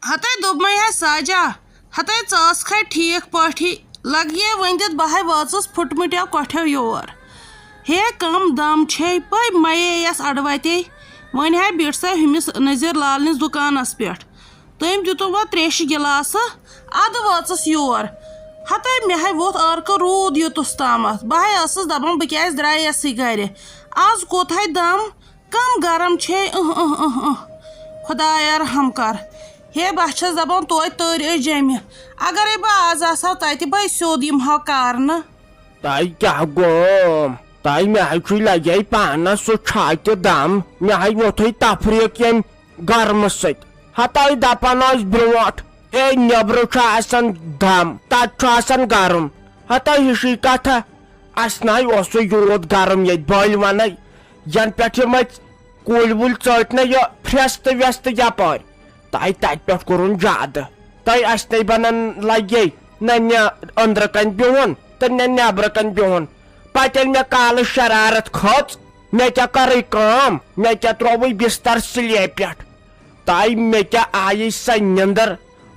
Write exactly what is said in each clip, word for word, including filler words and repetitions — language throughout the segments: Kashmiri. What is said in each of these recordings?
ہتے دوٚپمَے ہے ساجا، ہتے ژٕ ٲسکھے ٹھیٖک پٲٹھی، لگیے وۄنۍ دِتھ بہے وٲژٕس پھُٹمٕٹیو کۄٹھیو یور۔ ہے کم دم چھے پے مَیے یَس اَڑوَتے۔ وۄنۍ ہے بیٖٹھ سا ہُمِس نذیٖر لالنِس دُکانَس پٮ۪ٹھ۔ تٔمۍ دیُتُم وۄنۍ تریشہِ گِلاسہٕ، اَدٕ وٲژٕس یور۔ ہتے مےٚ ہے ووٚتھ عٲرقہٕ روٗد یوٚتَس تامَتھ۔ بہٕ ہے ٲسٕس دَپان بہٕ کیٛازِ درٛایس یہِ گرِ۔ آز کوٚت ہے دم؟ کم گرم چھے، اہ، اہ، اہ، اہ۔ خدایا رحم کر۔ ہے، بہٕ چھَس دپان توتہِ تٔرۍ أسۍ جیٚمہِ۔ اگرے بہٕ آز آسہٕ ہا تتہِ، بہٕ سیوٚد یِمہٕ ہا کارنہٕ۔ تۄہہِ کیٛاہ گوم؟ تۄہہِ مےٚ حظ چھُے لگے پانس سُہ چھاتہِ دم۔ مےٚ حظ ووٚتھُے تفریٖق ییٚمہِ گرمہٕ سۭتۍ۔ ہتاے دپان ٲسۍ برونٹھ، ہے نیبرٕ چھُ آسان دم، تتہِ چھُ آسان گرم۔ ہتاے ہِشی کتھا۔ اسہِ ناے اوسُے یوٗت گرم ییٚتہِ بٲلۍ ونَے، ینہٕ پٮ۪ٹھ یِم أسۍ کُلۍ وُلۍ ژٔٹۍ نہ یہِ پھرٛستہٕ وٮ۪ستہٕ یپٲرۍ، تۄہہِ تتہِ پٮ۪ٹھ کوٚرُن زیادٕ۔ تۄہہِ اسہِ نَے بنان لگے نہ نہ أنٛدرٕ کنہِ بِہُن تہٕ نہ نٮ۪برٕ کنہِ بِہُن۔ پتہٕ ییٚلہِ مےٚ کالہٕ شرارت کھٔژ، مےٚ کیٛاہ کٔرٕے کٲم، مےٚ کیٛاہ ترٛووُے بستر سلیبہِ پٮ۪ٹھ۔ تۄہہِ مےٚ کیٛاہ آیے سۄ نِندٕر،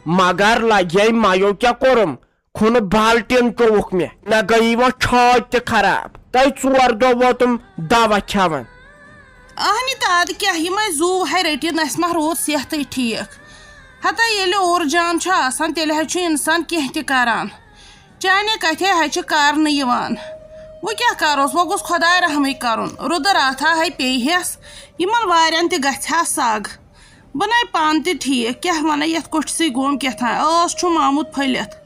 مگر لگے مَیو کیٛاہ کوٚرُم۔ کھُنہٕ بالٹیٖن چووُکھ مےٚ، مےٚ گٔیی وۄنۍ چھٲتۍ تہِ خراب۔ تۄہہِ ژور دۄہ ووتُم دوا کھٮ۪وان۔ اہنہِ تہٕ ادٕ کیٛاہ، یِمے زُو ہے رٔٹِن، اسہِ ما روٗد صحتٕے ٹھیٖک؟ ہتا ییٚلہِ اوٗر جان چھُ آسان، تیٚلہِ حظ چھُ انسان کینٛہہ تہِ کران۔ چانہِ کتھے حظ چھِ کرنہٕ یِوان۔ وۄنۍ کیٛاہ کروس، وۄنۍ گوٚژھ خۄداے رحمٕے کرُن۔ رُدٕ راتھا ہے پیٚیہِ ہٮ۪س، یِمن وارٮ۪ن تہِ گژھِ ہا سگ۔ بہٕ نَے پانہٕ تہِ ٹھیٖک، کیٛاہ وَنَے یَتھ کوٚٹھۍ سٕے گوم کیٛاہ تام، ٲس چھُم آمُت پھٔلِتھ۔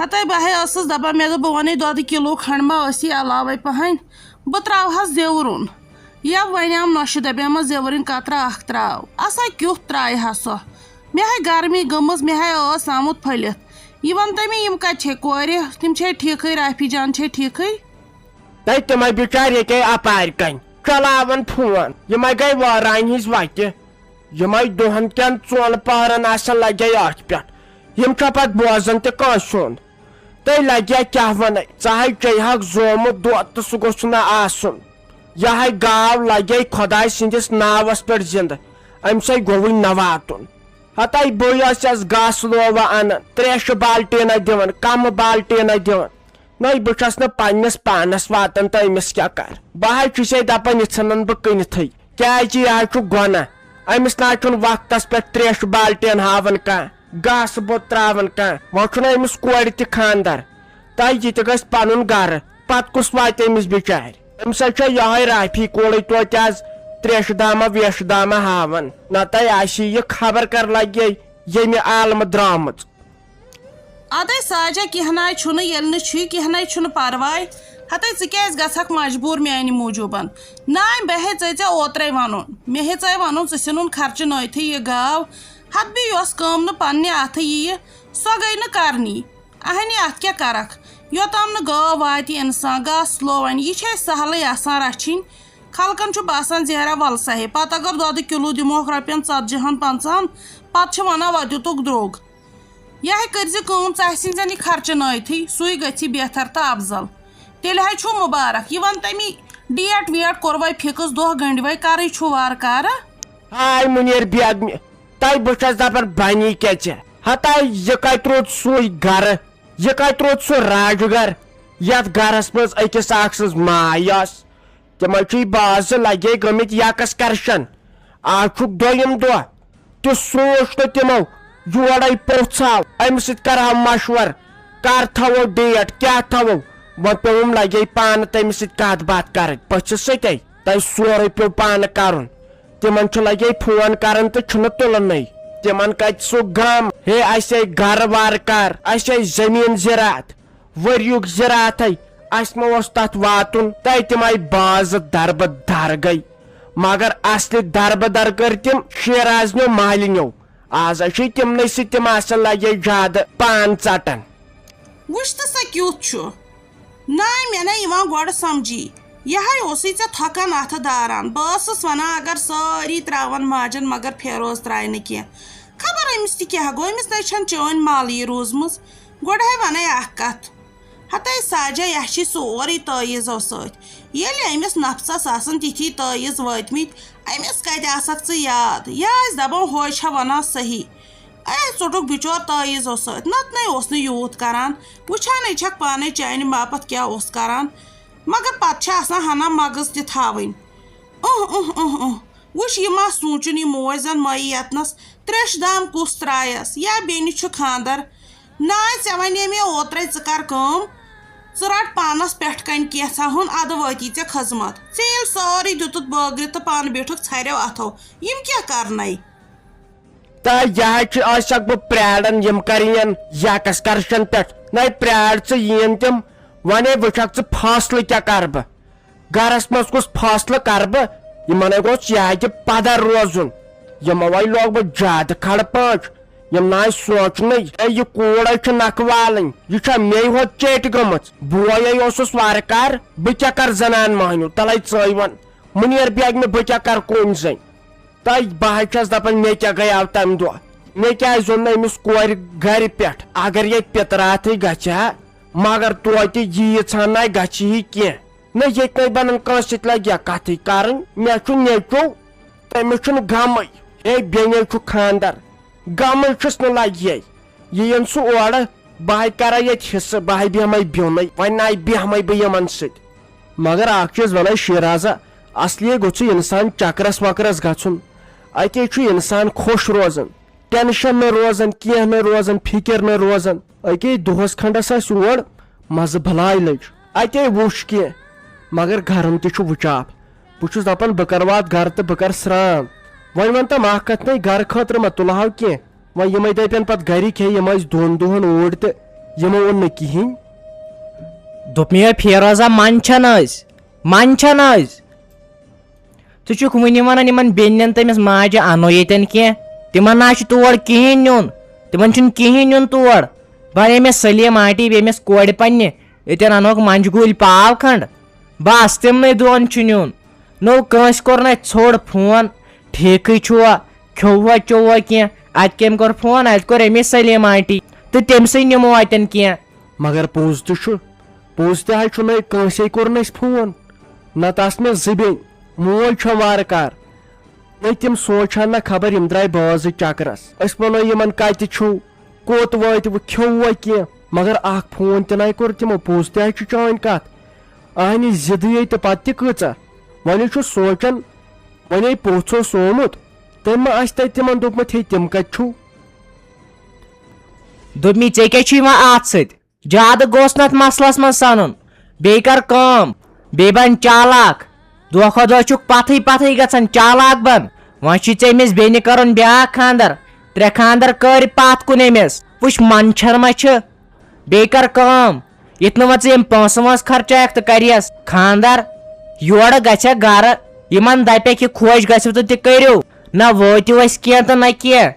ہَتَے بہٕ ہے ٲسٕس دَپان، مےٚ دوٚپ، بہٕ وَنَے دۄدٕ کِلوٗ کھنٛڈ ما ٲسی علاوَے پَہَنۍ، بہٕ ترٛاوہَس زیوُرُن۔ یا وَنیٛام نۄشہِ دَپیٛامَس زیوُرٕنۍ قطرٕ اَکھ ترٛاو۔ اَسا کیُتھ ترٛایہِ ہا سۄ؟ مےٚ ہے گرمی گٔمٕژ، مےٚ ہے ٲس آمُت پھٔلِتھ۔ یہِ وَن تہٕ مےٚ، یِم کَتہِ چھے کورِ؟ تِم چھے ٹھیٖکھٕے، رافی جان چھے ٹھیٖکھٕے؟ تَے تِمَے بِچارِ ییٚتے اَپارِ کَنۍ چلاوان فون، یِمَے گٔے وٲرانہِ ہِنٛز وَتہِ۔ یِمَے دۄہَن کٮ۪ن ژۄن پَہرَن آسَن لَگے أتھۍ پٮ۪ٹھ۔ یِم چھا پَتہٕ بوزان تہِ کٲنٛسہِ ہُنٛد؟ تہٕ لَگیا کیٛاہ وَنَے؟ ژٕ ہَے چیٚیہِ ہاکھ زومُت دۄد تہٕ سُہ گوٚژھ نہٕ آسُن۔ یہِ ہَے گاو لَگے خۄداے سٕنٛدِس ناوَس پٮ۪ٹھ زِندٕ، أمۍ سٕے گوٚوُے نہ واتُن۔ ہَتَے بٕے ٲسَس گاسہٕ لووٕ اَنان، ترٛیشہِ بالٹیٖنہ دِوان، کَمہٕ بالٹیٖنہ دِوان۔ نَے بہٕ چھَس نہٕ پنٛنِس پانَس واتان تہٕ أمِس کیٛاہ کَرٕ؟ بہٕ ہَے چھُسے دَپان، یہِ ژھٕنَن بہٕ کٕنِتھٕے، کیٛازِ یہِ حظ چھُ گۄناہ۔ أمِس نہ حظ چھُنہٕ وقتَس پٮ۪ٹھ ترٛیشہِ بالٹیٖن ہاوان کانٛہہ، گاسہٕ بوٚد ترٛاوان کانٛہہ۔ وۄنۍ چھُنہٕ أمِس کورِ تہِ خانٛدر، تہٕ یہِ تہِ گژھِ پَنُن گَرٕ، پَتہٕ کُس واتہِ أمِس بِچارِ؟ أمِس حظ چھےٚ یِہوٚے رافی کولٕے توتہِ آز ترٛیشہِ دامہ ویشہِ دامہ ہاوان، نَتہٕ آسہِ یہِ خبر کَر لَگہِ ییٚمہِ عالمہٕ درٛامٕژ۔ ادے ساجہ، کینٛہہ ناے چھُنہٕ، ییٚلہِ نہٕ چھُے، کینٛہہ ناے چھُنہٕ پرواے۔ ہتے ژٕ کیٛازِ گژھکھ مجبوٗر میانہِ موٗجوٗبن؟ ناے، بہٕ ہے ژےٚ ژےٚ اوترے ونُن، مےٚ ہے ژےٚ ونُن، ژٕ ژھٕنُن خرچہٕ نٲیتھٕے یہِ گاو۔ ہتہٕ بیٚیہِ یۄس کٲم نہٕ پننہِ اتھٕ ییہِ، سۄ گٔے نہٕ کرنی۔ اہنہِ، اتھ کیٛاہ کرکھ؟ یوٚتام نہٕ گٲو واتہِ انسان، گاسہٕ لوو انہِ، یہِ چھِ اسہِ سہلٕے آسان رچھِنۍ۔ خلقن چھُ باسان زہرا ولسا ہے، پتہٕ اگر دۄدٕ کِلوٗ دِموکھ رۄپین ژتجی ہن پنژاہن، پتہٕ چھِ ونان وۄنۍ دِتُکھ درٛوگ۔ یہِ ہے کٔرۍ زِ کٲم، ژٕ آسہِ زن یہِ خرچہٕ نٲیتھٕے، سُے گژھِ بہتر تہٕ افضل۔ تیٚلہِ ہے چھُو مُبارک۔ یہِ ون تٔمی، ڈیٹ ویٹ کوٚروے فکس، دۄہ گنٛڈوے، کرٕے چھُو وارٕ کارٕ؟ ہاے مُنیر بیگمہِ، تۄہہِ بہٕ چھَس دَپان بَنی کیٛاہ ژےٚ؟ ہتا یہِ کَتہِ روٗد سُے گَرٕ؟ یہِ کَتہِ روٗد سُہ راجگَر یَتھ گَرَس منٛز أکِس اَکھ سٕنٛز ماے ٲس؟ تِمَے چھُے بازٕ لَگے گٔمٕتۍ یَکَس کَرشَن۔ آز چھُکھ دوٚیِم دۄہ تہِ سوٗنٛچ نہٕ تِمو، یورَے پوٚژھ آو، أمِس سۭتۍ کَرٕہاو مَشوَر، کَر تھاوو ڈیٹ، کیٛاہ تھاوو؟ وۄنۍ پیوٚوُم لَگے پانہٕ تٔمِس سۭتۍ کَتھ باتھ کَرٕنۍ، پٔژھِس سۭتے۔ تۄہہِ سورُے پیوٚو پانہٕ کَرُن۔ تِمن چھُ لگے فون کران تہٕ چھُنہٕ تُلنٕے۔ تِمن کتہِ سُہ غم، ہے، اسہِ ہے گرٕ وارٕ کار، اسہِ ہے زٔمیٖن زِراعت، ؤریُک زِراعتھے، اسہِ ما اوس تتھ واتُن؟ تہٕ تِم آیہِ بازٕ دربہٕ در گٔے، مگر اصلہِ دربہٕ در کٔرۍ تِم شیرازنیو مالِنیو۔ آز ہے چھِ تِمنٕے سۭتۍ تِم آسان لگے زیادٕ پان ژٹان۔ وٕچھ تہٕ سۄ کیُتھ چھُ۔ ناے، مےٚ نَے یِوان گۄڈٕ سَمجھی۔ یہِ ہَے اوسُے ژےٚ تھۄکان اَتھٕ داران۔ بہٕ ٲسٕس وَنان، اگر سٲری ترٛاوَن ماجَن، مگر فیروز ترٛایہِ نہٕ کینٛہہ۔ خبر أمِس تہِ کیٛاہ گوٚو، أمِس نَے چھَنہٕ چٲنۍ مالٕے روٗزمٕژ۔ گۄڈٕ ہَے وَنَے اَکھ کَتھ۔ ہَتَے ساجا، یہِ چھِ سورُے تٲیٖزو سۭتۍ۔ ییٚلہِ أمِس نفسَس آسَن تِتھی تٲیٖز وٲتۍمٕتۍ، أمِس کَتہِ آسَکھ ژٕ یاد؟ یہِ آسہِ دَپان، ہُہ چھےٚ وَنان صحیح۔ اے، ژوٚٹُکھ بِچور تٲیٖز اوس سۭتۍ، نتہٕ نے اوس نہٕ یوٗت کران۔ وٕچھانے چھکھ پانے چانہِ باپتھ کیٛاہ اوس کران، مگر پتہٕ چھِ آسان ہنا مغٕز تہِ تھاوٕنۍ۔ اُہ، اُہ، اُہ، اُہ۔ وٕچھ، یہِ ما سوٗنٛچُن یہِ موج زن مٲیی یتنس، تریش دان کُس ترایس یا بیٚنہِ چھُ خانٛدر۔ ناے، ژےٚ ونے مےٚ اوترے ژٕ کر کٲم، ژٕ رٹ پانس پٮ۪ٹھ کنہِ کینٛژھا ہُن، ادٕ وٲتی ژےٚ خدمت۔ ژےٚ ییٚلہِ سورُے دیُتُتھ بٲگرِتھ تہٕ پانہٕ بیوٗٹھُکھ ژھرٮ۪و اتھو، یِم کیٛاہ کرنَے؟ تہٕ یہِ حظ چھُ، آسکھ بہٕ پرٛاران، یِم کَرِ یِن یَکس کرشن پٮ۪ٹھ۔ نَے پرٛار ژٕ، یِیِن تِم، وۄنۍ ہے وٕچھکھ ژٕ فٲصلہٕ کیٛاہ کَرٕ بہٕ۔ گَرَس منٛز کُس فٲصلہٕ کَرٕ بہٕ؟ یِمَن ہے گوٚژھ یہِ ہا کہِ پَدَر روزُن۔ یِمو ہے لوگ بہٕ زیادٕ کھڑٕ پانٛچ۔ یِم نہ آے سونٛچنٕے، ہے، یہِ کوٗر ہے چھِ نَکھٕ والٕنۍ، یہِ چھا مے ہوت چیٹہِ گٔمٕژ؟ بوے ہے اوسُس وارٕ کار، بہٕ کیٛاہ کَرٕ زَنان مۄہنیو؟ تَلَے ژٲے وَن، مُنیر بیگمہِ، بہٕ کیٛاہ کَرٕ کُنۍ زٔنۍ؟ تہٕ بہٕ حظ چھَس دَپان، مےٚ کیٛاہ گٔیاو تَمہِ دۄہ؟ مےٚ کیٛازِ اوٚن نہٕ أمِس کورِ گَرِ پٮ۪ٹھ؟ اگر ییٚتہِ پِتراتھٕے گژھِ ہا، مگر توتہِ ییٖژ ہن نَے گژھِ ہی کینٛہہ۔ نہ ییٚتہِ نَے بَنَن کٲنٛسہِ سۭتۍ لَگہِ ہا کَتھٕے کَرٕنۍ۔ مےٚ چھُ نیٚچوٗ، تٔمِس چھُنہٕ غمٕے۔ ہے، بیٚنے چھُ خانٛدر، غمٕے چھُس نہٕ لَگہِ ہے۔ یہِ یِن سُہ اورٕ، بہٕ ہَے کَرٕ ییٚتہِ حِصہٕ، بہٕ ہَے بیٚہمَے بیوٚنُے۔ وۄنۍ نَے بیٚہمَے بہٕ یِمَن سۭتۍ۔ مگر اکھ چیٖز ونے شیرازا، اصلی گوٚژھ انسان چکرس وکرس گژھُن، اتے چھُ انسان خۄش روزان، ٹینشن نہٕ روزان، کینٛہہ نہٕ روزان، فکر نہٕ روزان۔ اتے دۄہس کھنڈس آسہِ اور مزٕ بلاے لٔج، اتے وُچھ کینٛہہ، مگر گرُن تہِ چھُ وُچاپ۔ بہٕ چھُس دپان بہٕ کرٕ واتہٕ گرٕ تہٕ بہٕ کرٕ سرٛان۔ وۄنۍ ون تم اکھ کتھ، نے گرٕ خٲطرٕ ما تُلہٕ ہاو کینٛہہ؟ وۄنۍ یِمے دپن پتہٕ گرِکۍ، ہے یِم ٲسۍ دۄن دۄہن اوٗرۍ تہٕ یِمو اوٚن نہٕ کِہینۍ۔ دوٚپ مےٚ، فیروزا، منٛد چھَنہٕ أسۍ، منٛد چھَنہٕ أسۍ۔ ژٕ چھُکھ وٕنہِ وَنان یِمَن بیٚنٮ۪ن تٔمِس ماجہِ اَنو ییٚتٮ۪ن کینٛہہ، تِمَن نہ حظ چھُ تور کِہیٖنۍ نیُن، تِمَن چھُنہٕ کِہیٖنۍ نیُن تور۔ بَنے مےٚ سلیٖم آنٹی بیٚیہِ أمِس کورِ پنٛنہِ، ییٚتٮ۪ن اَنوکھ مَنٛجہِ گوٗلۍ پاو کھنٛڈ، بَس تِمنٕے دۄن چھُ نیُن۔ نو کٲنٛسہِ کوٚر نہٕ اَتہِ ژھوٚڑ فون، ٹھیٖکٕے چھُوا، کھیوٚوا چیوٚوا کینٛہہ؟ اَتہِ کٔمۍ کوٚر فون؟ اَتہِ کوٚر أمِس سلیٖم آنٹی، تہٕ تٔمۍ سٕے نِمو اَتٮ۪ن کینٛہہ۔ مگر پوٚز تہِ چھُ، پوٚز تہِ حظ چھُ، نَے کٲنٛسے کوٚر نہٕ اَسہِ فون، نَتہٕ آسہٕ مےٚ زٕ بیٚنہِ، موج چھَم وارٕ کار۔ نَے تِم سونٛچہٕ ہَن نہ خبر یِم درٛاے بٲژ زٕ چکرس۔ أسۍ وَنو یِمن کَتہِ چھُو، کوٚت وٲتِوٕ، کھیوٚوا کینٛہہ؟ مگر اکھ فون تہِ نَے کوٚر تِمو۔ پوٚز تہِ حظ چھُ چٲنۍ کَتھ، اہنہِ ضِدٕے تہٕ پتہٕ تہِ کۭژاہ۔ وۄنۍ چھُس سونٛچان، وۄنۍ ہے پوٚژھ اوس آمُت، تٔمۍ ما آسہِ تَتہِ تِمن دوٚپمُت، ہے تِم کَتہِ چھُو؟ دوٚپمی، ژےٚ کیٛاہ چھُ یِوان اَتھ سۭتۍ؟ زیادٕ گوٚژھ نہٕ اَتھ مسلس منٛز سَنُن۔ بیٚیہِ کر کٲم، بیٚیہِ بن چالاک۔ دۄہ کھۄتہٕ دۄہ چھُکھ پتھٕے پتھٕے گژھان، چالاک بن۔ وۄنۍ چھُے ژےٚ أمِس بیٚنہِ کرُن بیٛاکھ خانٛدر، ترٛےٚ خانٛدر کٔرۍ پتھ کُن أمِس۔ وٕچھ، منٛدچھر ما چھِ؟ بیٚیہِ کر کٲم، یِتھ نہٕ وۄنۍ ژٕ یِم پونٛسہٕ وونٛسہٕ خرچایکھ تہٕ کریس خانٛدر، یورٕ گژھکھ گرٕ، یِمن دپکھ یہِ خۄش گژھِو تہٕ تہِ کٔرِو، نہ وٲتِو أسۍ کینٛہہ تہٕ نہ کینٛہہ۔